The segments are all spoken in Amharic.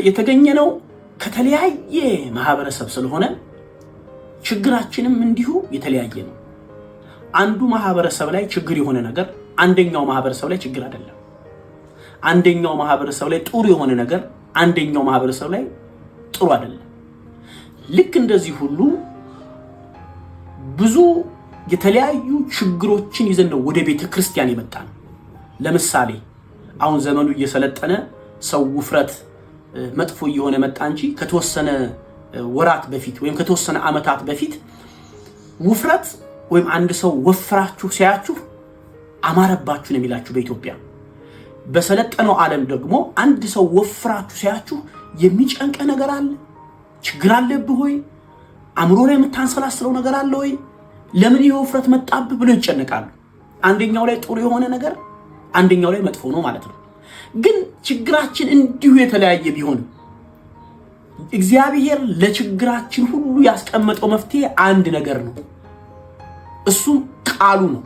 የተገኘነው ከተለያየ ማህበረሰብ ስለሆነ ችግራችንም እንዲሁ የተለያየ ነው። አንዱ ማህበረሰብ ላይ ችግር የሆነ ነገር አንደኛው ማህበረሰብ ላይ ችግር አይደለም። አንደኛው ማህበረሰብ ላይ ጥሩ የሆነ ነገር አንደኛው ማህበረሰብ ላይ ጥሩ አይደለም። ልክ እንደዚህ ሁሉ ብዙ የተለያዩ ችግሮችን ይዘን ነው ወደ ቤተ ክርስቲያን የመጣነው። ለምሳሌ አሁን ዘመኑ እየሰለጠነ ሰው ውፍረት መጥፎ እየሆነ መጣ እንጂ ከተወሰነ ወራት በፊት ወይም ከተወሰነ ዓመታት በፊት ውፍረት ወይም አንድ ሰው ወፍራችሁ ሲያያችሁ አማረባችሁ ነው የሚላችሁ በኢትዮጵያ። በሰለጠነው ዓለም ደግሞ አንድ ሰው ወፍራችሁ ሲያያችሁ የሚጨንቀ ነገር አለ፣ ችግር አለብህ ወይ፣ አእምሮ ላይ የምታንሰላስለው ነገር አለ ወይ፣ ለምን ይህ ውፍረት መጣብህ ብሎ ይጨነቃሉ። አንደኛው ላይ ጥሩ የሆነ ነገር አንደኛው ላይ መጥፎ ነው ማለት ነው። ግን ችግራችን እንዲሁ የተለያየ ቢሆንም እግዚአብሔር ለችግራችን ሁሉ ያስቀመጠው መፍትሄ አንድ ነገር ነው። እሱም ቃሉ ነው።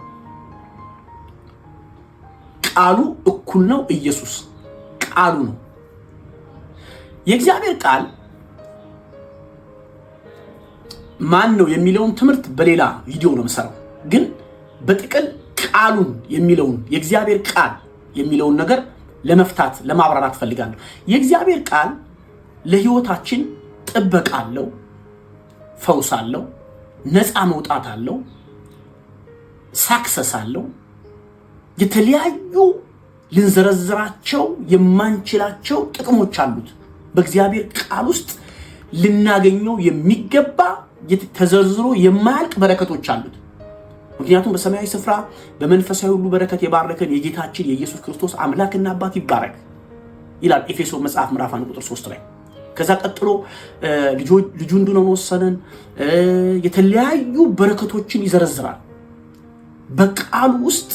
ቃሉ እኩል ነው። ኢየሱስ ቃሉ ነው። የእግዚአብሔር ቃል ማን ነው የሚለውን ትምህርት በሌላ ቪዲዮ ነው የምሰራው። ግን በጥቅል ቃሉን የሚለውን የእግዚአብሔር ቃል የሚለውን ነገር ለመፍታት ለማብራራት ፈልጋለሁ። የእግዚአብሔር ቃል ለሕይወታችን ጥበቃ አለው፣ ፈውስ አለው፣ ነፃ መውጣት አለው፣ success አለው። የተለያዩ ልንዘረዝራቸው የማንችላቸው ጥቅሞች አሉት። በእግዚአብሔር ቃል ውስጥ ልናገኘው የሚገባ ተዘርዝሮ የማያልቅ በረከቶች አሉት። ምክንያቱም በሰማያዊ ስፍራ በመንፈሳዊ ሁሉ በረከት የባረከን የጌታችን የኢየሱስ ክርስቶስ አምላክና አባት ይባረክ ይላል ኤፌሶን መጽሐፍ ምዕራፍ 1 ቁጥር 3 ላይ። ከዛ ቀጥሎ ልጁ እንድንሆን ወሰነን፣ የተለያዩ በረከቶችን ይዘረዝራል። በቃሉ ውስጥ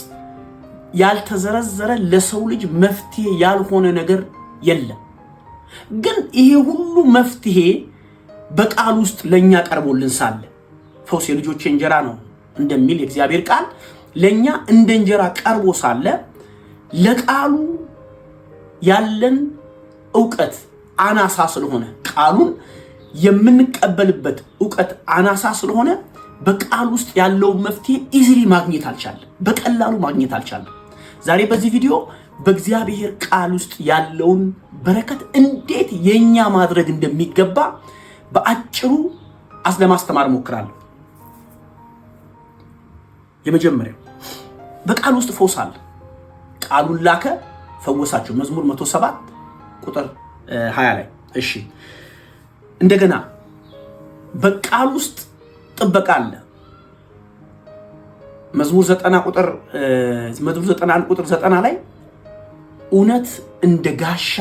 ያልተዘረዘረ ለሰው ልጅ መፍትሄ ያልሆነ ነገር የለም። ግን ይሄ ሁሉ መፍትሄ በቃሉ ውስጥ ለኛ ቀርቦልን ሳለ ፈውስ የልጆቼ እንጀራ ነው እንደሚል የእግዚአብሔር ቃል ለኛ እንደ እንጀራ ቀርቦ ሳለ ለቃሉ ያለን እውቀት አናሳ ስለሆነ፣ ቃሉን የምንቀበልበት እውቀት አናሳ ስለሆነ በቃል ውስጥ ያለውን መፍትሄ easily ማግኘት አልቻለም፣ በቀላሉ ማግኘት አልቻለም። ዛሬ በዚህ ቪዲዮ በእግዚአብሔር ቃል ውስጥ ያለውን በረከት እንዴት የኛ ማድረግ እንደሚገባ በአጭሩ ለማስተማር እሞክራለሁ። የመጀመሪያው በቃል ውስጥ ፈውስ አለ። ቃሉን ላከ ፈወሳቸው። መዝሙር 107 ቁጥር 20 ላይ። እሺ፣ እንደገና በቃል ውስጥ ጥበቃ አለ። መዝሙር 90 ቁጥር መዝሙር 91 ቁጥር 90 ላይ እውነት እንደ ጋሻ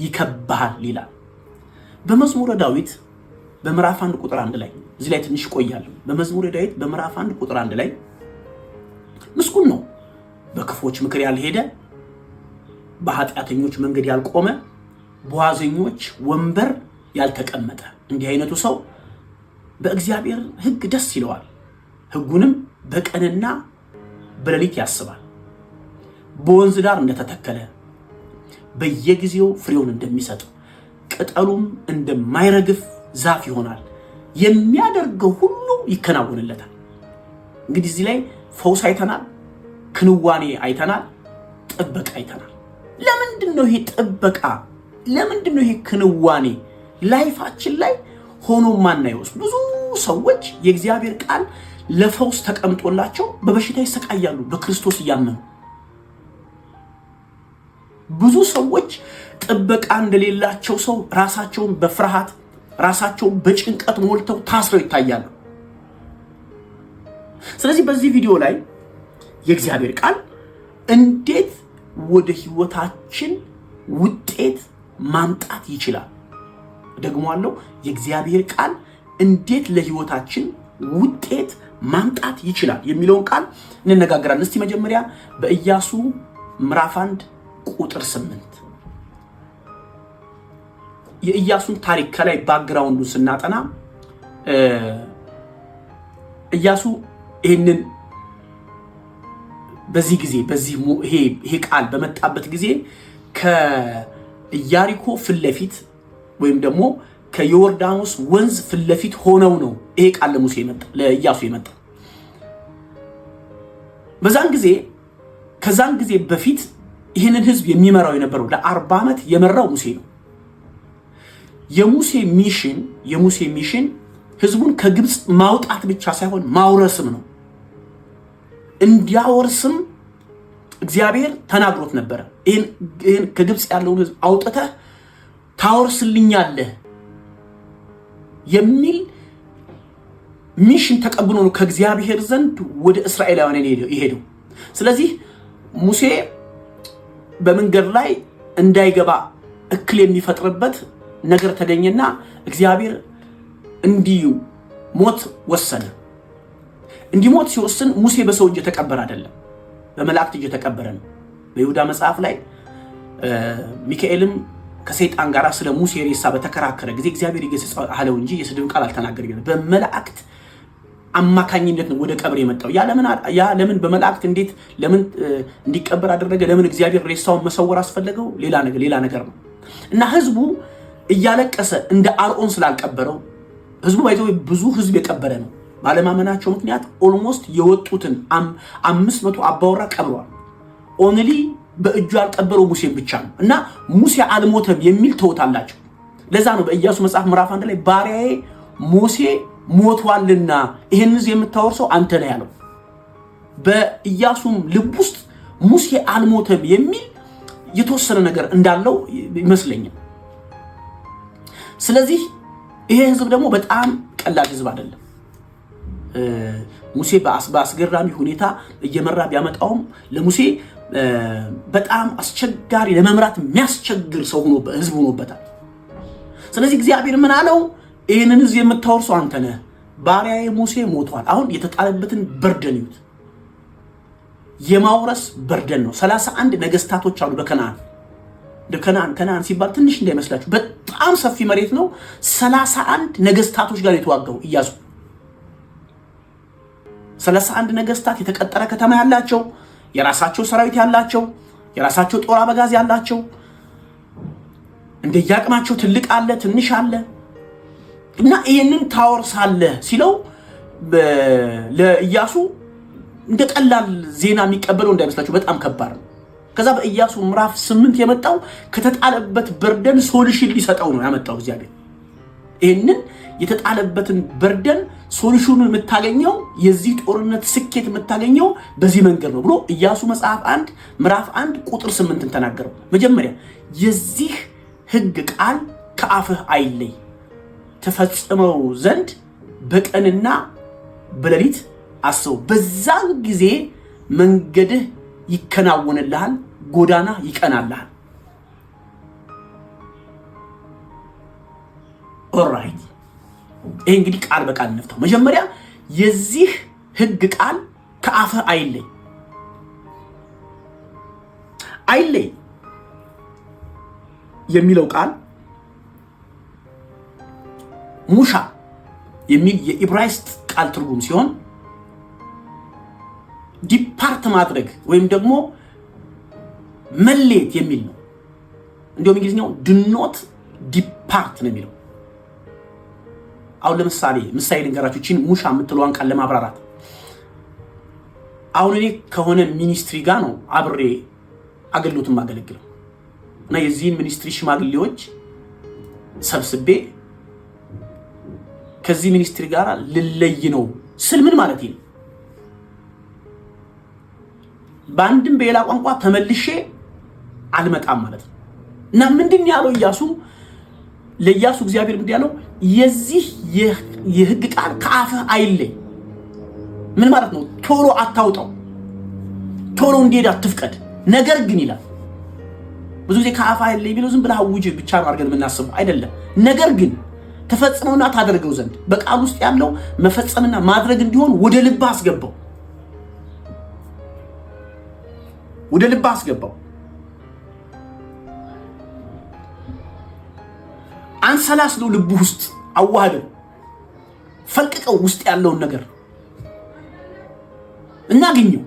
ይከብሃል ይላል። በመዝሙረ ዳዊት በምዕራፍ 1 ቁጥር 1 ላይ፣ እዚህ ላይ ትንሽ እቆያለሁ። በመዝሙረ ዳዊት በምዕራፍ 1 ቁጥር 1 ላይ ምስጉን ነው በክፉዎች ምክር ያልሄደ፣ በኃጢአተኞች መንገድ ያልቆመ፣ በዋዘኞች ወንበር ያልተቀመጠ። እንዲህ አይነቱ ሰው በእግዚአብሔር ሕግ ደስ ይለዋል፣ ሕጉንም በቀንና በሌሊት ያስባል። በወንዝ ዳር እንደተተከለ፣ በየጊዜው ፍሬውን እንደሚሰጥ፣ ቅጠሉም እንደማይረግፍ ዛፍ ይሆናል። የሚያደርገው ሁሉ ይከናወንለታል። እንግዲህ እዚህ ላይ ፈውስ አይተናል፣ ክንዋኔ አይተናል፣ ጥበቃ አይተናል። ለምንድን ነው ይሄ ጥበቃ? ለምንድን ነው ይሄ ክንዋኔ life ኣችን ላይ ሆኖ ማናየው? ብዙ ሰዎች የእግዚአብሔር ቃል ለፈውስ ተቀምጦላቸው በበሽታ ይሰቃያሉ፣ በክርስቶስ እያመኑ። ብዙ ሰዎች ጥበቃ እንደሌላቸው ሰው ራሳቸውን በፍርሃት፣ ራሳቸውን በጭንቀት ሞልተው ታስረው ይታያሉ። ስለዚህ በዚህ ቪዲዮ ላይ የእግዚአብሔር ቃል እንዴት ወደ ህይወታችን ውጤት ማምጣት ይችላል፣ ደግሞ አለው የእግዚአብሔር ቃል እንዴት ለህይወታችን ውጤት ማምጣት ይችላል የሚለውን ቃል እንነጋገራለን። እስቲ መጀመሪያ በኢያሱ ምዕራፍ 1 ቁጥር 8 የኢያሱን ታሪክ ከላይ background ኡን ስናጠና ኢያሱ ይህንን በዚህ ጊዜ በዚህ ይሄ ቃል በመጣበት ጊዜ ከኢያሪኮ ፊት ለፊት ወይም ደግሞ ከዮርዳኖስ ወንዝ ፊት ለፊት ሆነው ነው ይሄ ቃል ለሙሴ የመጣ፣ ለኢያሱ የመጣ። በዛን ጊዜ፣ ከዛን ጊዜ በፊት ይህንን ህዝብ የሚመራው የነበረው፣ ለ40 ዓመት የመራው ሙሴ ነው። የሙሴ mission ህዝቡን ከግብፅ ማውጣት ብቻ ሳይሆን ማውረስም ነው። እንዲያወርስም እግዚአብሔር ተናግሮት ነበረ። ይህን ከግብፅ ያለውን ህዝብ አውጥተህ ታወርስልኛለህ የሚል mission ተቀብሎ ነው ከእግዚአብሔር ዘንድ ወደ እስራኤላውያን የሄደው። ስለዚህ ሙሴ በመንገድ ላይ እንዳይገባ እክል የሚፈጥርበት ነገር ተገኘና እግዚአብሔር እንዲሞት ወሰነ። እንዲሞት ሲወስን ሙሴ በሰው እጅ የተቀበረ አይደለም፣ በመላእክት እጅ የተቀበረ ነው። በይሁዳ መጽሐፍ ላይ ሚካኤልም ከሰይጣን ጋር ስለ ሙሴ ሬሳ በተከራከረ ጊዜ እግዚአብሔር ይገሥጸው አለው እንጂ የስድብ ቃል አልተናገረም። በመላእክት አማካኝነት ነው ወደ ቀብር የመጣው። ያ ለምን በመላእክት እንዴት ለምን እንዲቀበር አደረገ? ለምን እግዚአብሔር ሬሳውን መሰወር አስፈለገው? ሌላ ነገር ነው። እና ህዝቡ እያለቀሰ እንደ አርኦን ስላልቀበረው፣ ህዝቡ by the way ብዙ ህዝብ የቀበረ ነው። ባለማመናቸው ምክንያት almost የወጡትን 500 አባወራ ቀብረዋል። Only በእጁ ያልቀበረው ሙሴን ብቻ ነው። እና ሙሴ አልሞተም የሚል ተውት አላቸው። ለዛ ነው በኢያሱ መጽሐፍ ምዕራፍ 1 ላይ ባሪያዬ ሙሴ ሞቷልና ይህን ህዝብ የምታወርሰው አንተ ነህ ያለው። በኢያሱም ልብ ውስጥ ሙሴ አልሞተም የሚል የተወሰነ ነገር እንዳለው ይመስለኛል። ስለዚህ ይሄ ህዝብ ደግሞ በጣም ቀላል ህዝብ አይደለም። ሙሴ በአስገራሚ ሁኔታ እየመራ ቢያመጣውም ለሙሴ በጣም አስቸጋሪ፣ ለመምራት የሚያስቸግር ሰው ህዝብ ሆኖበታል። ስለዚህ እግዚአብሔር ምን አለው? ይህንን ህዝብ የምታወርሰው አንተ ነህ፣ ባሪያዬ ሙሴ ሞቷል። አሁን የተጣለበትን burden ይዩት። የማውረስ burden ነው። 31 ነገስታቶች አሉ በከነአን። ከነአን ከነአን ሲባል ትንሽ እንዳይመስላችሁ በጣም ሰፊ መሬት ነው። 31 ነገስታቶች ጋር የተዋጋው ኢያሱ፣ 31 ነገስታት፣ የተቀጠረ ከተማ ያላቸው፣ የራሳቸው ሰራዊት ያላቸው፣ የራሳቸው ጦር አበጋዝ ያላቸው፣ እንደየአቅማቸው ትልቅ አለ፣ ትንሽ አለ። እና ይህንን ታወርሳለህ ሲለው ለኢያሱ እንደ ቀላል ዜና የሚቀበለው እንዳይመስላችሁ፣ በጣም ከባድ ነው። ከዛ በኢያሱ ምዕራፍ 8 የመጣው ከተጣለበት burden solution ሊሰጠው ነው ያመጣው እግዚአብሔር። ይህንን የተጣለበትን burden solution ኑን የምታገኘው፣ የዚህ ጦርነት ስኬት የምታገኘው በዚህ መንገድ ነው ብሎ ኢያሱ መጽሐፍ 1 ምዕራፍ 1 ቁጥር 8ን ተናገረው። መጀመሪያ የዚህ ሕግ ቃል ከአፍህ አይለይ፣ ትፈጽመው ዘንድ በቀንና በሌሊት አስበው። በዛን ጊዜ መንገድህ ይከናወንልሃል፣ ጎዳናህ ይቀናልሃል። Alright፣ ይሄ እንግዲህ ቃል በቃል እንፍታው። መጀመሪያ የዚህ ሕግ ቃል ከአፍህ አይለይ፣ አይለይ የሚለው ቃል ሙሻ የሚል የኢብራይስጥ ቃል ትርጉም ሲሆን depart ማድረግ ወይም ደግሞ መለየት የሚል ነው። እንዲሁም እንግሊዝኛው do not depart ነው የሚለው። አሁን ለምሳሌ ምሳሌ ልንገራችሁ፣ ይህችን ሙሻ የምትለዋን ቃል ለማብራራት። አሁን እኔ ከሆነ ministry ጋር ነው አብሬ አገልግሎት የማገለግለው እና የዚህን ministry ሽማግሌዎች ሰብስቤ ከዚህ ministry ጋር ልለይ ነው ስል ምን ማለት ነው? በአንድም በሌላ ቋንቋ ተመልሼ አልመጣም ማለት ነው። እና ምንድን ያለው ኢያሱ፣ ለኢያሱ እግዚአብሔር ምንድን ያለው? የዚህ የሕግ ቃል ከአፍህ አይለይ። ምን ማለት ነው? ቶሎ አታውጣው፣ ቶሎ እንዲሄድ አትፍቀድ። ነገር ግን ይላል፣ ብዙ ጊዜ ከአፍህ አይለይ የሚለው ዝም ብለህ አውጅ ብቻ ነው አድርገን የምናስበው አይደለም። ነገር ግን ትፈጽመውና ታደርገው ዘንድ፣ በቃል ውስጥ ያለው መፈጸምና ማድረግ እንዲሆን ወደ ልብህ አስገባው፣ ወደ ልብህ አስገባው። አንሰላስለው፣ ልብህ ውስጥ አዋህደው፣ ፈልቅቀው ውስጥ ያለውን ነገር እናግኘው።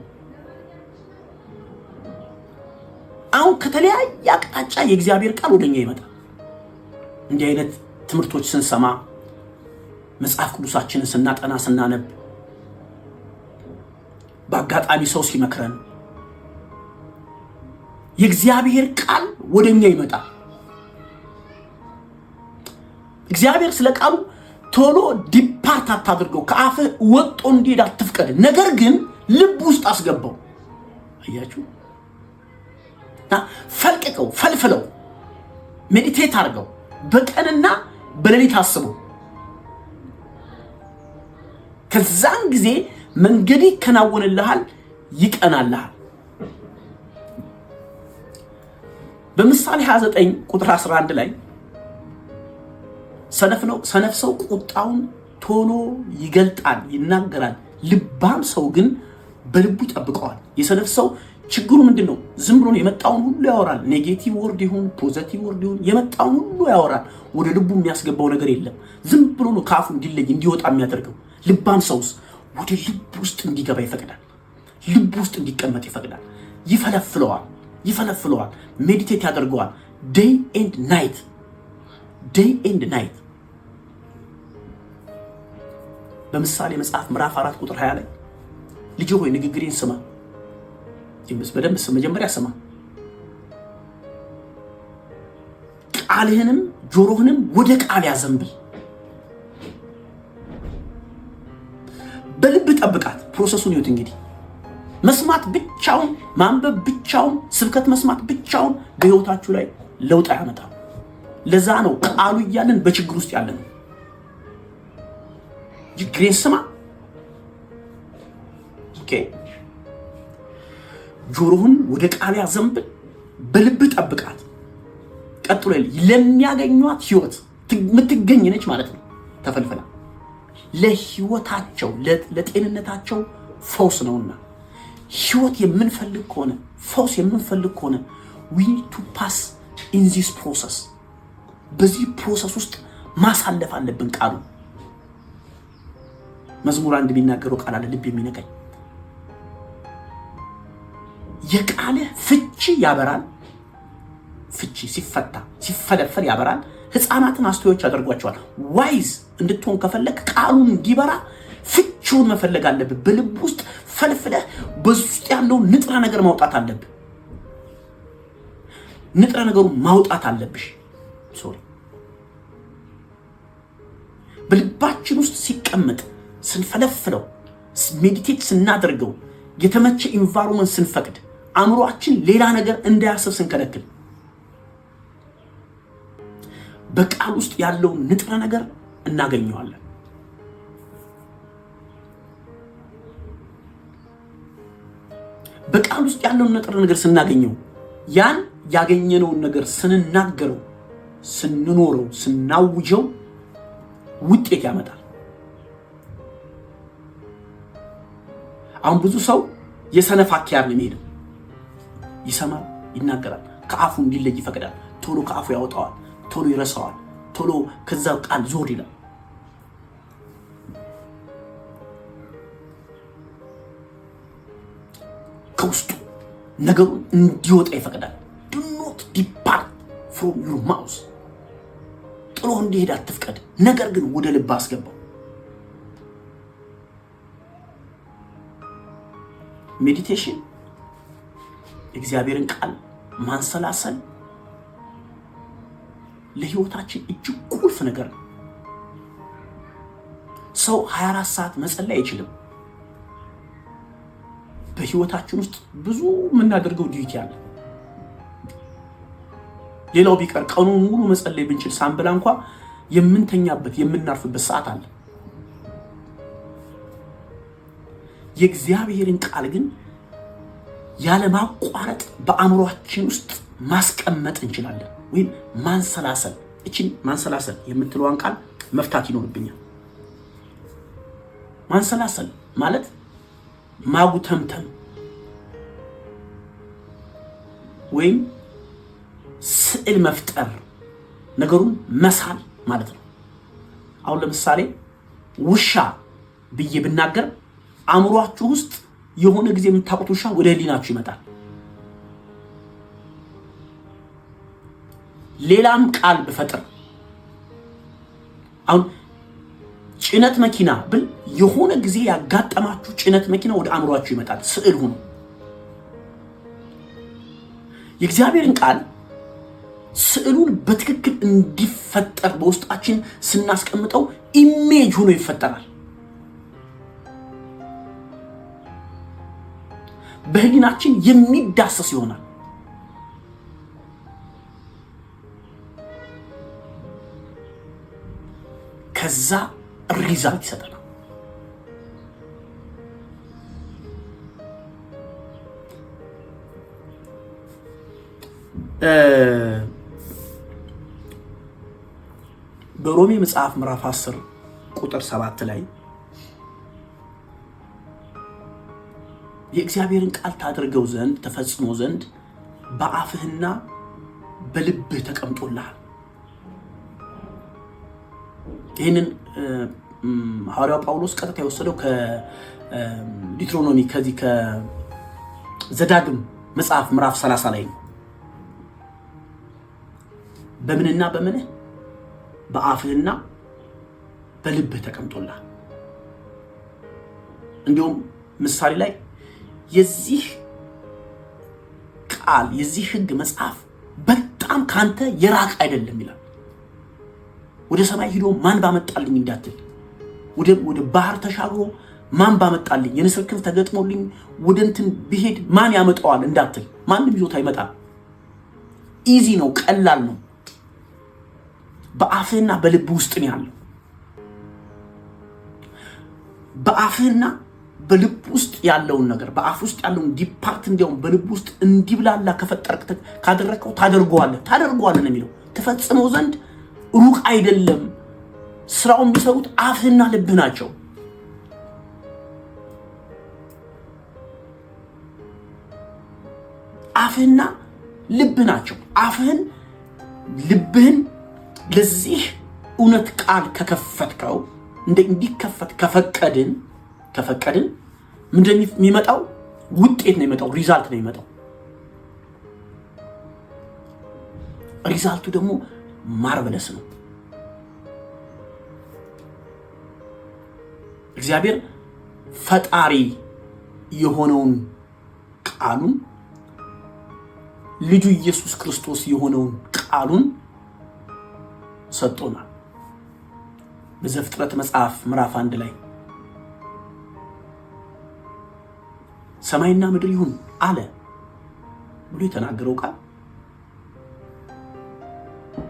አሁን ከተለያየ አቅጣጫ የእግዚአብሔር ቃል ወደኛ ይመጣል። እንዲህ አይነት ትምህርቶች ስንሰማ፣ መጽሐፍ ቅዱሳችንን ስናጠና፣ ስናነብ፣ በአጋጣሚ ሰው ሲመክረን የእግዚአብሔር ቃል ወደኛ ይመጣል። እግዚአብሔር ስለ ቃሉ ቶሎ depart አታድርገው፣ ከአፍህ ወጥቶ እንዲሄድ አትፍቀድ። ነገር ግን ልብ ውስጥ አስገባው። አያችሁ፣ ፈልቅቀው፣ ፈልፍለው፣ meditate አድርገው፣ በቀንና በሌሊት አስበው። ከዛን ጊዜ መንገድ ይከናወንልሃል፣ ይቀናልሃል። በምሳሌ 29 ቁጥር 11 ላይ ሰነፍ ሰው ቁጣውን ቶሎ ይገልጣል፣ ይናገራል። ልባም ሰው ግን በልቡ ይጠብቀዋል። የሰነፍ ሰው ችግሩ ምንድን ነው? ዝም ብሎ የመጣውን ሁሉ ያወራል። Negative word ይሁን positive word ይሁን የመጣውን ሁሉ ያወራል። ወደ ልቡ የሚያስገባው ነገር የለም። ዝም ብሎ ነው ከአፉ እንዲለይ እንዲወጣ የሚያደርገው። ልባም ሰውስ ወደ ልቡ ውስጥ እንዲገባ ይፈቅዳል። ልቡ ውስጥ እንዲቀመጥ ይፈቅዳል። ይፈለፍለዋል፣ ይፈለፍለዋል፣ meditate ያደርገዋል። Day and night፣ day and night። በምሳሌ መጽሐፍ ምዕራፍ 4 ቁጥር 20 ላይ ልጅ ሆይ ንግግሬን ስማ፣ በደንብ መጀመሪያ ስማ፣ ቃልህንም ጆሮህንም ወደ ቃል ያዘንብል፣ በልብ ጠብቃት። Process ኡን ይዩት እንግዲህ። መስማት ብቻውን፣ ማንበብ ብቻውን፣ ስብከት መስማት ብቻውን በህይወታችሁ ላይ ለውጥ አያመጣም። ለዛ ነው ቃሉ እያለን በችግር ውስጥ ያለ ነው። ችግሬን ስማ፣ okay፣ ጆሮህን ወደ ቃል ያዘንብል፣ በልብ ጠብቃት። ቀጥሎ ለሚያገኟት ህይወት የምትገኝ ነች ማለት ነው። ተፈልፍላ ለህይወታቸው ለጤንነታቸው ፈውስ ነውና ህይወት የምንፈልግ ከሆነ፣ ፈውስ የምንፈልግ ከሆነ we need to pass in this process። በዚህ process ውስጥ ማሳለፍ አለብን። ቃሉ መዝሙር 1 የሚናገረው ቃል አለ፣ ልብ የሚነካኝ፣ የቃልህ ፍቺ ያበራል። ፍቺ ሲፈታ ሲፈለፈል ያበራል። ህፃናትን አስተዋዮች ያደርጓቸዋል። Wise እንድትሆን ከፈለግ ቃሉን እንዲበራ ፍቺውን መፈለግ አለብህ። በልብ ውስጥ ፈልፍለህ በዚህ ውስጥ ያለውን ንጥረ ነገር ማውጣት አለብህ። ንጥረ ነገሩን ማውጣት አለብሽ። Sorry፣ በልባችን ውስጥ ሲቀመጥ፣ ስንፈለፍለው፣ meditate ስናደርገው፣ የተመቸ environment ስንፈቅድ፣ አእምሯችን ሌላ ነገር እንዳያስብ ስንከለክል በቃል ውስጥ ያለውን ንጥረ ነገር እናገኘዋለን። በቃል ውስጥ ያለውን ንጥረ ነገር ስናገኘው፣ ያን ያገኘነውን ነገር ስንናገረው፣ ስንኖረው፣ ስናውጀው ውጤት ያመጣል። አሁን ብዙ ሰው የሰነፍ አካሄድ ነው የሚሄደው። ይሰማል፣ ይናገራል፣ ከአፉ እንዲለይ ይፈቅዳል። ቶሎ ከአፉ ያወጣዋል፣ ቶሎ ይረሳዋል፣ ቶሎ ከዛ ቃል ዞር ይላል። ከውስጡ ነገሩን እንዲወጣ ይፈቅዳል። Do not depart from your mouth። ጥሎ እንዲሄድ አትፍቀድ፣ ነገር ግን ወደ ልብ አስገባው። Meditation፣ የእግዚአብሔርን ቃል ማንሰላሰል ለህይወታችን እጅግ ቁልፍ ነገር ነው። ሰው 24 ሰዓት መጸለይ አይችልም። በህይወታችን ውስጥ ብዙ የምናደርገው duty አለ። ሌላው ቢቀር ቀኑን ሙሉ መጸለይ ብንችል ሳንበላ እንኳ የምንተኛበት የምናርፍበት ሰዓት አለ። የእግዚአብሔርን ቃል ግን ያለማቋረጥ በአእምሯችን ውስጥ ማስቀመጥ እንችላለን፣ ወይም ማንሰላሰል። እችን ማንሰላሰል የምትለዋን ቃል መፍታት ይኖርብኛል። ማንሰላሰል ማለት ማጉተምተም ወይም ስዕል መፍጠር፣ ነገሩን መሳል ማለት ነው። አሁን ለምሳሌ ውሻ ብዬ ብናገር አእምሯችሁ ውስጥ የሆነ ጊዜ የምታውቁት ውሻ ወደ ህሊናችሁ ይመጣል። ሌላም ቃል ብፈጥር አሁን ጭነት መኪና ብል የሆነ ጊዜ ያጋጠማችሁ ጭነት መኪና ወደ አእምሯችሁ ይመጣል፣ ስዕል ሆኖ። የእግዚአብሔርን ቃል ስዕሉን በትክክል እንዲፈጠር በውስጣችን ስናስቀምጠው image ሆኖ ይፈጠራል። በህሊናችን የሚዳሰስ ይሆናል። ከዛ result ይሰጠናል። በሮሜ መጽሐፍ ምዕራፍ 10 ቁጥር 7 ላይ የእግዚአብሔርን ቃል ታደርገው ዘንድ ተፈጽሞ ዘንድ በአፍህና በልብህ ተቀምጦልሃል። ይህንን ሐዋርያው ጳውሎስ ቀጥታ የወሰደው ከ Deuteronomy ከዚህ ከዘዳግም መጽሐፍ ምዕራፍ 30 ላይ ነው። በምንና በምንህ? በአፍህና በልብህ ተቀምጦልሃል። እንዲሁም ምሳሌ ላይ የዚህ ቃል የዚህ ሕግ መጽሐፍ በጣም ካንተ የራቅ አይደለም ይላል። ወደ ሰማይ ሂዶ ማን ባመጣልኝ እንዳትል፣ ወደ ባህር ተሻግሮ ማን ባመጣልኝ፣ የንስር ክንፍ ተገጥሞልኝ ወደ እንትን ብሄድ ማን ያመጣዋል እንዳትል፣ ማንም ይዞት አይመጣም። Easy ነው፣ ቀላል ነው። በአፍህና በልብ ውስጥ ነው ያለው። በአፍህና በልብ ውስጥ ያለውን ነገር፣ በአፍ ውስጥ ያለውን depart እንዲያውም በልብ ውስጥ እንዲብላላ ከፈጠርክ፣ ካደረግከው፣ ታደርገዋለህ፣ ታደርገዋለህ ነው የሚለው። ትፈጽመው ዘንድ ሩቅ አይደለም። ስራውን የሚሰሩት አፍህና ልብህ ናቸው። አፍህና ልብህ ናቸው። አፍህን ልብህን ለዚህ እውነት ቃል ከከፈትከው፣ እንዲከፈት ከፈቀድን ምንድን ነው የሚመጣው? ውጤት ነው የሚመጣው፣ result ነው የሚመጣው። Result ኡ ደግሞ marvelous ነው። እግዚአብሔር ፈጣሪ የሆነውን ቃሉን፣ ልጁ ኢየሱስ ክርስቶስ የሆነውን ቃሉን ሰጥቶናል። በዘፍጥረት መጽሐፍ ምዕራፍ 1 ላይ ሰማይና ምድር ይሁን አለ ብሎ የተናገረው ቃል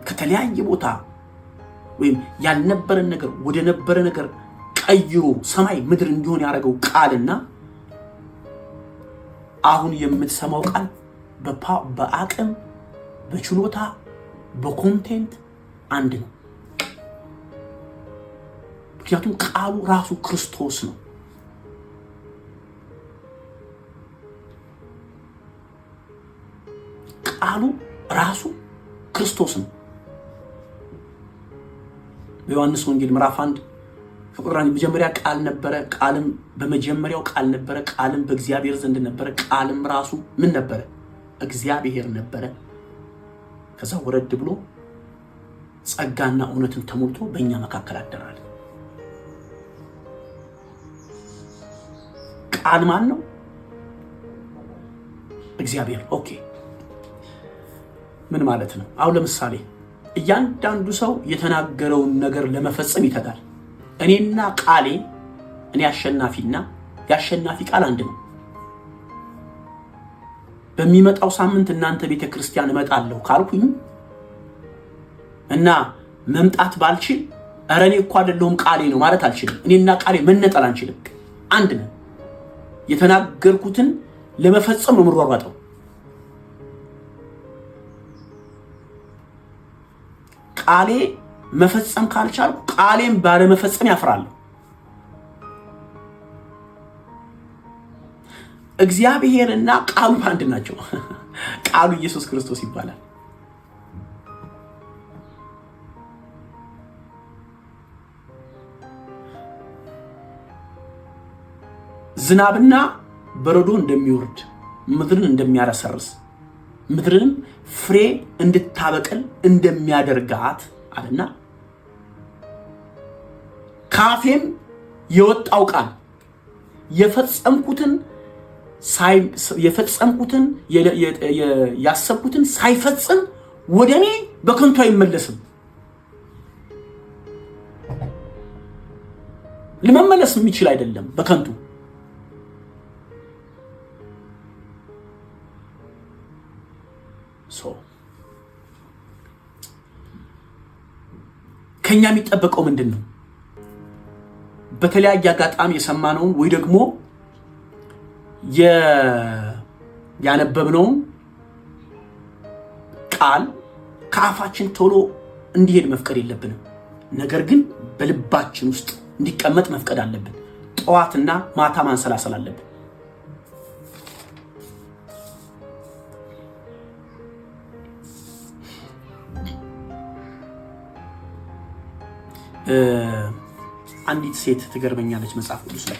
ከተለያየ ቦታ ወይም ያልነበረን ነገር ወደ ነበረ ነገር ቀይሮ ሰማይ ምድር እንዲሆን ያደረገው ቃልና አሁን የምትሰማው ቃል በአቅም፣ በችሎታ፣ በ content አንድ ነው። ምክንያቱም ቃሉ ራሱ ክርስቶስ ነው። ቃሉ ራሱ ክርስቶስ ነው። በዮሐንስ ወንጌል ምዕራፍ 1 ከቁጥር 1 መጀመሪያ ቃል ነበረ፣ ቃልም በመጀመሪያው ቃል ነበረ፣ ቃልም በእግዚአብሔር ዘንድ ነበረ፣ ቃልም ራሱ ምን ነበረ? እግዚአብሔር ነበረ። ከዛ ወረድ ብሎ ጸጋና እውነትን ተሞልቶ በእኛ መካከል አደራል። ቃል ማን ነው? እግዚአብሔር። Okay፣ ምን ማለት ነው? አሁን ለምሳሌ እያንዳንዱ ሰው የተናገረውን ነገር ለመፈጸም ይተጋል። እኔና ቃሌ፣ እኔ አሸናፊና የአሸናፊ ቃል አንድ ነው። በሚመጣው ሳምንት እናንተ ቤተ ክርስቲያን እመጣለሁ ካልኩኝ እና መምጣት ባልችል ኧረ እኔ እኮ አይደለሁም ቃሌ ነው ማለት አልችልም። እኔና ቃሌ መነጠል አንችልም። አንድ ነን። የተናገርኩትን ለመፈጸም ነው የምሯሯጠው። ቃሌ መፈጸም ካልቻልኩ ቃሌን ባለመፈጸም ያፍራለሁ። እግዚአብሔርና ቃሉ አንድ ናቸው። ቃሉ ኢየሱስ ክርስቶስ ይባላል። ዝናብና በረዶ እንደሚወርድ፣ ምድርን እንደሚያረሰርስ፣ ምድርንም ፍሬ እንድታበቅል እንደሚያደርጋት አለና ካፌም የወጣው ቃል የፈጸምኩትን ያሰብኩትን ሳይፈጽም ወደ እኔ በከንቱ አይመለስም። ለመመለስ የሚችል አይደለም በከንቱ። ከኛ የሚጠበቀው ምንድን ነው? በተለያየ አጋጣሚ የሰማነውን ወይ ደግሞ ያነበብነውን ቃል ከአፋችን ቶሎ እንዲሄድ መፍቀድ የለብንም። ነገር ግን በልባችን ውስጥ እንዲቀመጥ መፍቀድ አለብን። ጠዋትና ማታ ማንሰላሰል አለብን። አንዲት ሴት ትገርመኛለች። መጽሐፍ ቅዱስ ላይ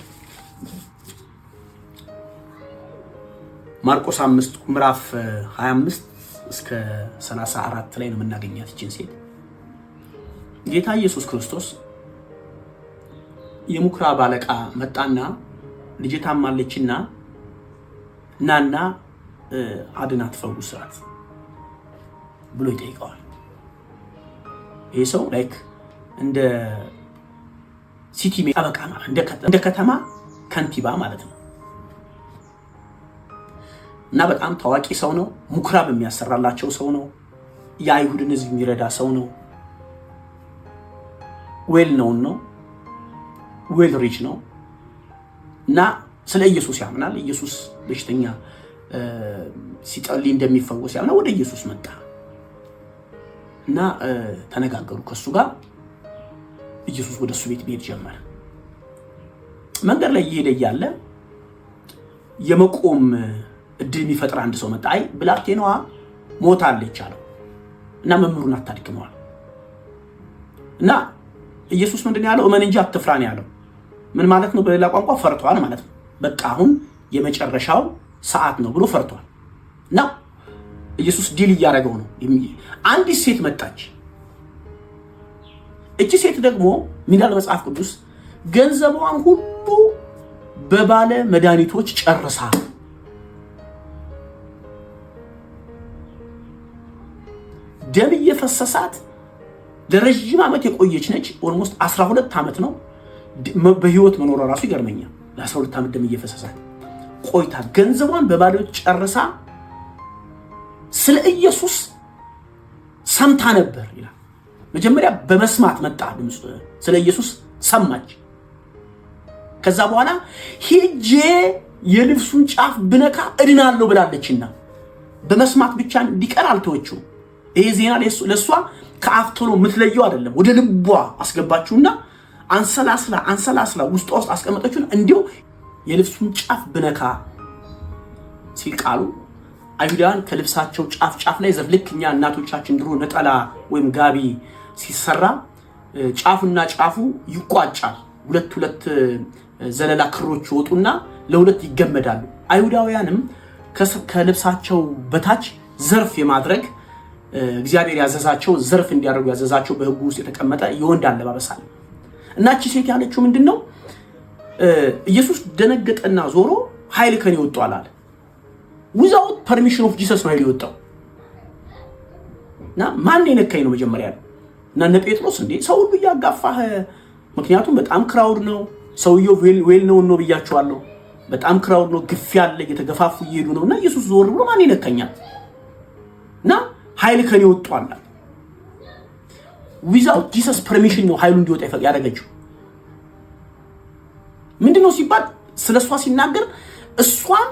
ማርቆስ 5 ምዕራፍ 25 እስከ 34 ላይ ነው የምናገኛት ይችን ሴት። ጌታ ኢየሱስ ክርስቶስ የምኩራብ አለቃ መጣና ልጄ ታማለችና ናና አድናት ፈውሳት ብሎ ይጠይቀዋል። ይህ ሰው like እንደ city ጠበቃ ማለት እንደ ከተማ ከንቲባ ማለት ነው። እና በጣም ታዋቂ ሰው ነው። ምኩራብ የሚያሰራላቸው ሰው ነው። የአይሁድን ሕዝብ የሚረዳ ሰው ነው። Well known ነው። Well rich ነው። እና ስለ ኢየሱስ ያምናል። ኢየሱስ በሽተኛ ሲጸልይ እንደሚፈወስ ያምናል። ወደ ኢየሱስ መጣ እና ተነጋገሩ ከእሱ ጋር። ኢየሱስ ወደ እሱ ቤት መሄድ ጀመረ። መንገድ ላይ እየሄደ እያለ የመቆም እድል የሚፈጥር አንድ ሰው መጣ። አይ ብላቴናዋ ሞታለች አለው እና መምህሩን አታድክመዋል። እና ኢየሱስ ምንድን ያለው? እመን እንጂ አትፍራ ነው ያለው። ምን ማለት ነው? በሌላ ቋንቋ ፈርቷል ማለት ነው። በቃ አሁን የመጨረሻው ሰዓት ነው ብሎ ፈርቷል። እና ኢየሱስ deal እያደረገው ነው። አንዲት ሴት መጣች። እቺ ሴት ደግሞ ምን ይላል መጽሐፍ ቅዱስ? ገንዘቧን ሁሉ በባለ መድኃኒቶች ጨርሳ ደም እየፈሰሳት ለረዥም ዓመት የቆየች ነች። Almost 12 ዓመት ነው በህይወት መኖሯ ራሱ ይገርመኛል። ለ12 ዓመት ደም እየፈሰሳት ቆይታ ገንዘቧን በባዶች ጨርሳ ስለ ኢየሱስ ሰምታ ነበር ይላል። መጀመሪያ በመስማት መጣ፣ ስለ ኢየሱስ ሰማች። ከዛ በኋላ ሄጄ የልብሱን ጫፍ ብነካ እድናለሁ ብላለችና በመስማት ብቻ እንዲቀር አልተወችውም። ይሄ ዜና ለእሷ ከአፍ ቶሎ የምትለየው አይደለም። ወደ ልቧ አስገባችውና አንሰላስላ አንሰላስላ ውስጧ ውስጥ አስቀመጠችውን። እንዲሁ የልብሱን ጫፍ ብነካ ሲል ቃሉ አይሁዳውያን ከልብሳቸው ጫፍ ጫፍ ላይ ዘርፍ፣ ልክ እኛ እናቶቻችን ድሮ ነጠላ ወይም ጋቢ ሲሰራ ጫፉና ጫፉ ይቋጫል። ሁለት ሁለት ዘለላ ክሮች ይወጡና ለሁለት ይገመዳሉ። አይሁዳውያንም ከልብሳቸው በታች ዘርፍ የማድረግ እግዚአብሔር ያዘዛቸው፣ ዘርፍ እንዲያደርጉ ያዘዛቸው በሕጉ ውስጥ የተቀመጠ የወንድ አለባበስ አለ። እና እቺ ሴት ያለችው ምንድን ነው? ኢየሱስ ደነገጠና ዞሮ ኃይል ከኔ ወጥቷል አለ። Without permission of Jesus ነው ኃይል የወጣው። እና ማን የነካኝ ነው መጀመሪያ ያለው። እና እነ ጴጥሮስ እንዴ ሰው ሁሉ እያጋፋህ፣ ምክንያቱም በጣም crowd ነው። ሰውየው well known ነው ብያቸዋለሁ። በጣም crowd ነው፣ ግፊያ አለ፣ እየተገፋፉ እየሄዱ ነው። እና ኢየሱስ ዞር ብሎ ማን ይነካኛል እና ኃይል ከኔ ወጥቷል። Without Jesus permission ነው ኃይሉ እንዲወጣ ያደረገችው። ምንድነው ሲባል ስለ እሷ ሲናገር እሷም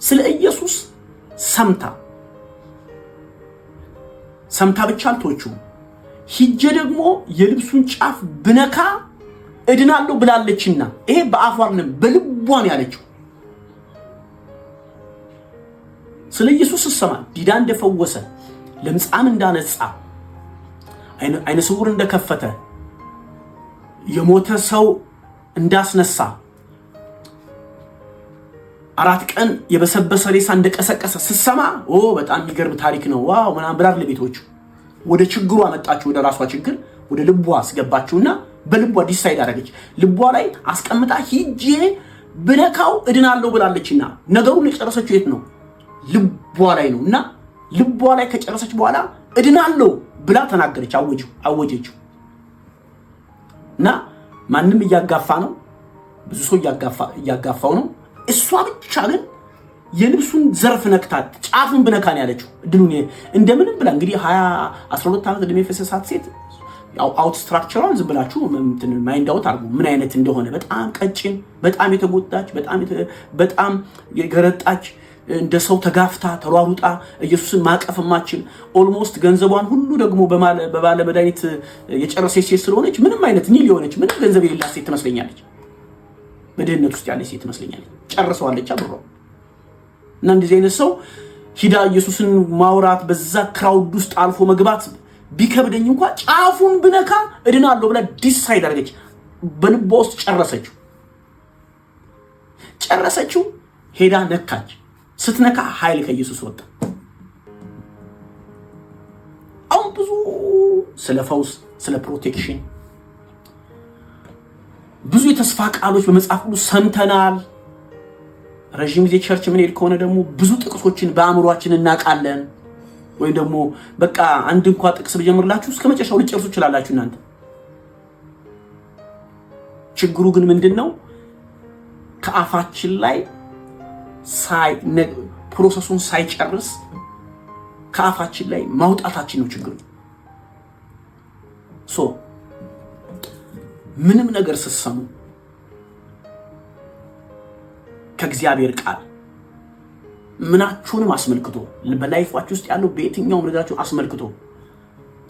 ስለ ኢየሱስ ሰምታ ሰምታ ብቻ አልተወችውም። ሂጄ ደግሞ የልብሱን ጫፍ ብነካ እድናለሁ ብላለችና፣ ይሄ በአፏ አይደለም በልቧ ነው ያለችው። ስለ ኢየሱስ ስትሰማ ዲዳ እንደፈወሰ፣ ለምጻም እንዳነጻ፣ አይነ ስውር እንደከፈተ፣ የሞተ ሰው እንዳስነሳ፣ 4 ቀን የበሰበሰ ሬሳ እንደቀሰቀሰ ስትሰማ ኦ በጣም የሚገርም ታሪክ ነው wow ምናምን ብላ ለቤቶቹ ወደ ችግሩ አመጣችው፣ ወደ ራሷ ችግር ወደ ልቧ አስገባችውና በልቧ decide አደረገች። ልቧ ላይ አስቀምጣ ሂጄ ብነካው እድናለሁ ብላለችና ነገሩን የጨረሰችው የት ነው? ልቧ ላይ ነው። እና ልቧ ላይ ከጨረሰች በኋላ እድናለሁ ብላ ተናገረች፣ አወጀችው። እና ማንም እያጋፋ ነው፣ ብዙ ሰው እያጋፋው ነው። እሷ ብቻ ግን የልብሱን ዘርፍ ነክታት ጫፉን ብነካ ነው ያለችው። እድሉን እንደምንም ብላ እንግዲህ 20 12 ዓመት ዕድሜ የፈሰሳት ሴት out structure ሯን ዝም ብላችሁ mind out አድርጉ ምን አይነት እንደሆነ። በጣም ቀጭን፣ በጣም የተጎዳች፣ በጣም የገረጣች፣ እንደ ሰው ተጋፍታ ተሯሩጣ ኢየሱስን ማቀፍ የማትችል፣ almost ገንዘቧን ሁሉ ደግሞ በባለ መድኃኒት የጨረሰች ሴት ስለሆነች ምንም አይነት nil የሆነች፣ ምንም ገንዘብ የሌላት ሴት ትመስለኛለች። በድህነት ውስጥ ያለች ሴት ትመስለኛለች። ጨርሰዋለች ብሯ። እና እንደዚህ አይነት ሰው ሂዳ ኢየሱስን ማውራት፣ በዛ crowd ውስጥ አልፎ መግባት ቢከብደኝ እንኳ ጫፉን ብነካ እድናለሁ ብላ decide አደረገች። በልቧ ውስጥ ጨረሰችው ጨረሰችው። ሄዳ ነካች። ስትነካ ኃይል ከኢየሱስ ወጣ። አሁን ብዙ ስለ ፈውስ፣ ስለ protection ብዙ የተስፋ ቃሎች በመጽሐፍ ቅዱስ ሰምተናል። ረዥም ጊዜ church የምንሄድ ከሆነ ደግሞ ብዙ ጥቅሶችን በአእምሯችን እናውቃለን። ወይም ደግሞ በቃ አንድ እንኳ ጥቅስ ብጀምርላችሁ እስከ መጨረሻው ልጨርሱ ትችላላችሁ እናንተ። ችግሩ ግን ምንድን ነው? ከአፋችን ላይ process ኡን ሳይጨርስ ከአፋችን ላይ ማውጣታችን ነው ችግሩ። So ምንም ነገር ስትሰሙ ከእግዚአብሔር ቃል ምናችሁንም አስመልክቶ፣ በ life ኣችሁ ውስጥ ያለው በየትኛውም ነገራችሁ አስመልክቶ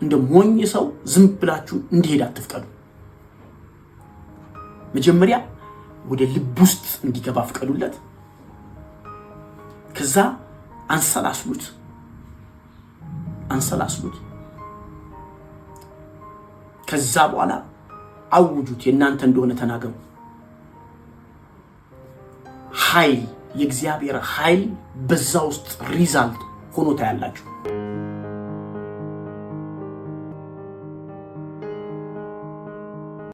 እንደ ሞኝ ሰው ዝም ብላችሁ እንዲሄድ አትፍቀዱ። መጀመሪያ ወደ ልብ ውስጥ እንዲገባ ፍቀዱለት። ከዛ አንሰላስሉት፣ አንሰላስሉት። ከዛ በኋላ አውጁት፣ የእናንተ እንደሆነ ተናገሩ። ኃይል፣ የእግዚአብሔር ኃይል በዛ ውስጥ result ሆኖ ታያላችሁ።